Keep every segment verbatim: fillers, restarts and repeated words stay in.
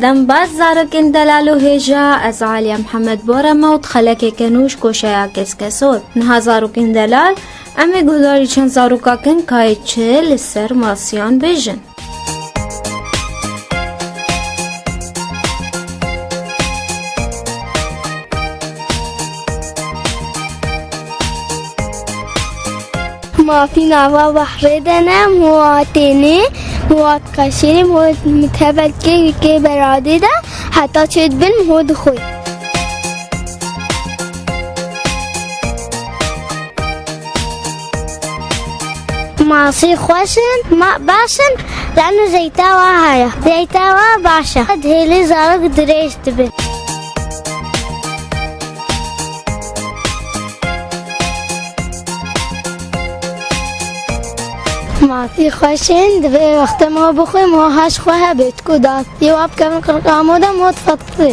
Dem baş zarokên delal û hêja, ez Aliye Mihemed Bora me û di xelekeke nû ji koşeya Keskesor. Niha zarokên delal, em ê guhdarî çend zaroka kin kayê çi li ser masiyan bêjin. Masî nava behrê de ne, mowa tênê, mowa diqeşîrî, mowa mitevelkê wikê beradê de, heta çê dibin mo dixwê. Masî xweş in, ma baş in, lano zeyta wa heye. Zeyta wa baş e. Dihêlê zarok dirêj dibin. Masî xweş in, divê wextê ma bixwê, ma haş xwe hebe, çiku dastiyê wa bikevin qirqa mo de, ma difetirê.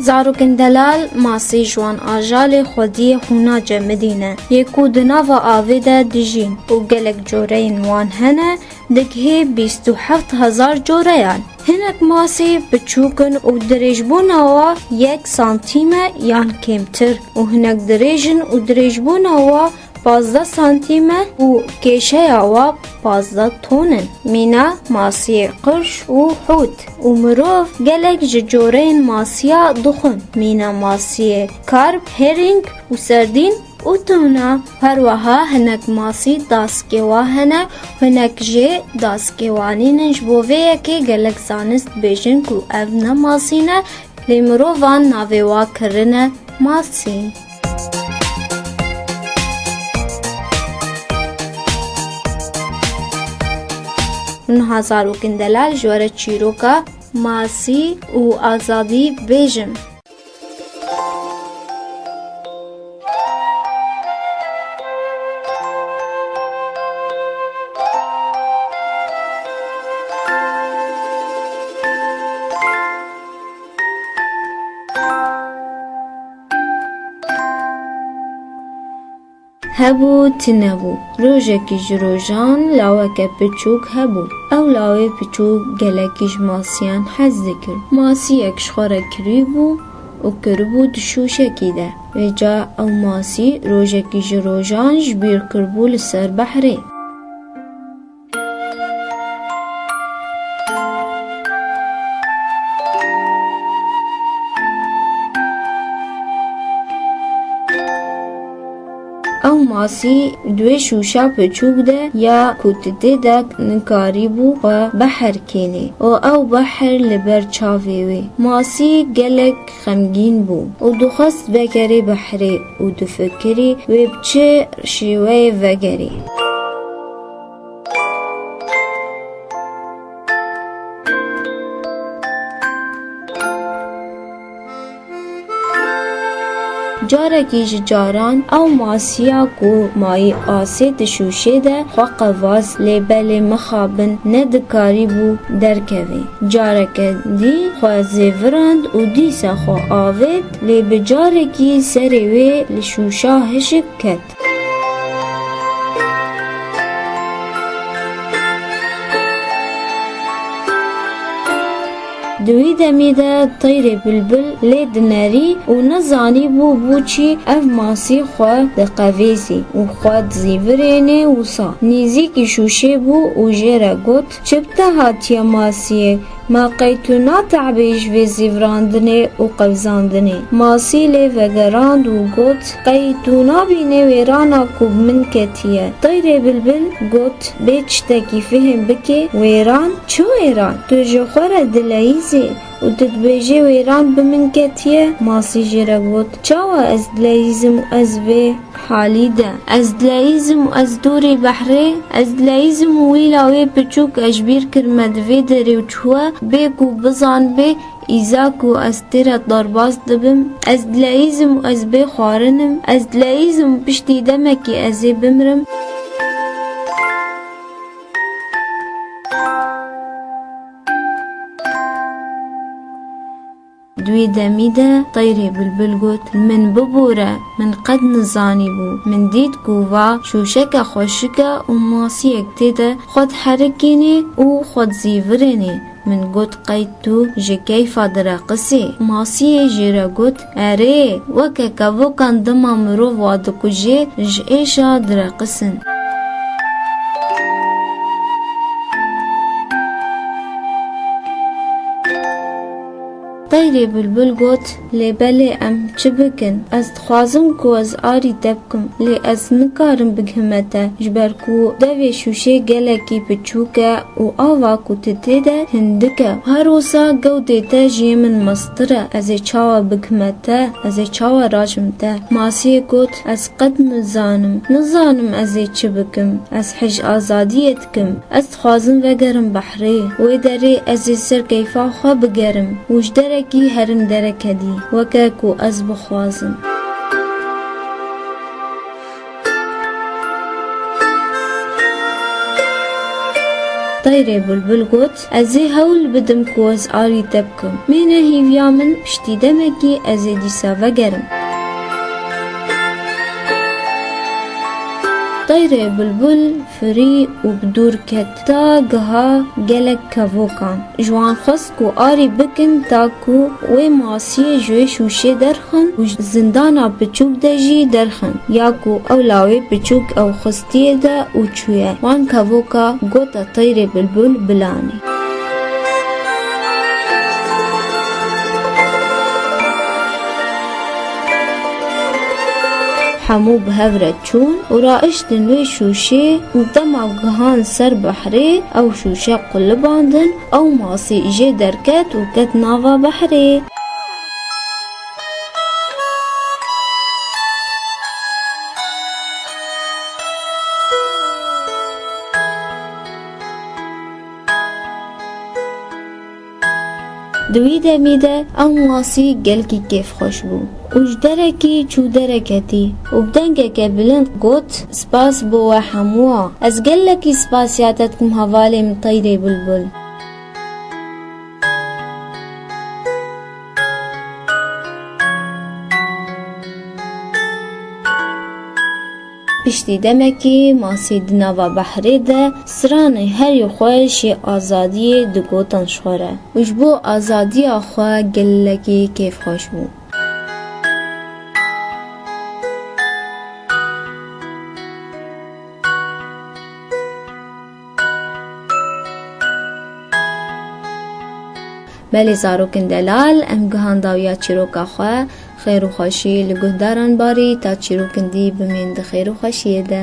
Zarokên delal, masî ji wan ajalê xwediyê xwîna cemidî ne, yê ku di nava avê de dijîn û gelek coreyên wan hene, digihê bîst û heft hezar coreyan. Hinek masî piçûk in û dirêjbûna wa yek santîm e yan kêmtir û hinek dirêj in û dirêjbûna wa pazdeh santîm e û kêşeya wa pazdeh ton in. Mîna masiyê qirş û hût û mirov gelek ji coreyên masiya dixwin. Mîna masiyê karp, herîng û serdîn û tuna. Her wiha hinek masî daskê wa hene, hinek jê daskê wa nînin. Ji bo vê yekê gelek zanist dibêjin ku ev ne masî ne, lê mirovan navê wa kirine masî. Niha zarokên delal ji we re çîroka masî û azadî bêjim. Hebû, tune bû. Rojekî ji rojan laweke piçûk hebû. Ew lawê piçûk gelekî ji masiyan hez dikir. Masiyek ji xwe re kirîbû û kiribû di şûşekî de. Vêca ew masî rojekî ji rojan ji bîr kiribû li ser behrê. Ew masî di wê şûşa piçûk de ya ku tu tê de nikarîbû xwe behr kênê û ew behr li ber çavê wê. Masî gelek xemgîn bû û dixwest vegerê behrê û difikirî wê bi çi şêweyê vegerê. Carekî ji caran ew masiya ku mayî asê di şûşê de xwe qevaz, lê belê mixabin nedikarîbû derkevê. Careke dî xwe zêvirand û dîsa xwe avêt, lê bi carekî serê wê li şûşa hişk ket. Di wî demî de teyrê bilbil lê dinerî û nezanîbû bo çi ev masî xwe diqevêzî û xwe dizîvirênê wisa. Nêzîkî şûşê bû û jê re got, "Çi bi te hatiye masiyê? Ma qey tu natehbê ji vê zîvirandinê û qevzandinê?" Masî lê vegerand û got, "Qey tu nabînê wêrana ku bi min ketiye?" Teyrê bilbil got, "Bê tiştekî fihim bikê, wêran? Çi wêran? Tu ji xwe re dileyîzê û tu dibêjê wêran bi min ketiye?" Masî jê re got, "Çawa ez dileyîzim û ez vê halî de? Ez dileyîzim û ez dûrî behrê, ez dileyîzim û wî lawê piçûk ez ji bîr kirime di vê derê û çûye, bê ku bizanibê îza ku ez tê re derbas dibim. Ez dileyîzim û ez bê xwarin im. Ez dileyîzim û piştî demekî ez ê bimrim." Di wî demî de teyrê bilbil got, "Min bibûre, min qet nizanîbû. Min dît ku va şûşeke xweşik e û masiyek tê de xwe diherikînê û xwe dizîvirênê. Min got, 'Qey tu ji keyfa direqisî?' Masiyê jê re got, 'Erê, weke kevokan dema mirov wa dikujê, ji êşa direqisin.'" Teyrê bilbil got, "Lê belê em çi bikin? Ez dixwazim ku ez arî te bikim, lê ez nikarim bigihime te, ji ber ku devê şûşê gelekî piçûk e û ava ku tu tê de hindik e. Her wisa gewdê te ji yê min mestir e. Ez ê çawa bigihime te? Ez ê çawa rajim te?" Masiyê got, "Ez qet nizanim. Nizanim ez ê çi bikim. Ez hij azadiyê dikim. Ez dixwazim vegerim behrê. Wê derê ez ê ser keyfa xwe bigerim û ji derekî herim dereke dî, weke ku ez bixwazim." Teyrê bilbil got, "Ez ê hewl bidim ku ez arî te bikim. Mêne hîviya min, piştî demekî ez ê dîsa vegerim." Teyrê bilbil firî û bi dûr ket, ta giha gelek kevokan. Ji wan xwest ku arî bikin, ta ku wê masiyê ji wê şûşê derxin û ji zindana piçûk de jî derxin, ya ku ew lawê piçûk ew xistiyê de û çûye. Wan kevoka gota teyrê bilbil bilanê. Hemû bi hev re çûn û raiştin wê şûşê. Dema gihan ser behrê, ew şûşe qulibandin, ew masî jê derket û ket nava behrê. Di wî demî de ew masî gelkî kêfxweş bû û ji derekî çû dereketî û bi dengeke bilind got, "Spas bo we hemûa. Ez gelekî spasiya te dikim hevalê min teyrê bilbil." Piştî demekî masî di nava behrê de stranê herî xweş yê azadiyê digotin ji xwe re û ji bo azadiya xwe gelekî kêfxweş bû. Belê zarokên delal, em gihan dawiya çîroka xwe. Xêr û xweşî li guhdaran barî, ta çîrokên dî bimîn di xêr û xweşiyê de.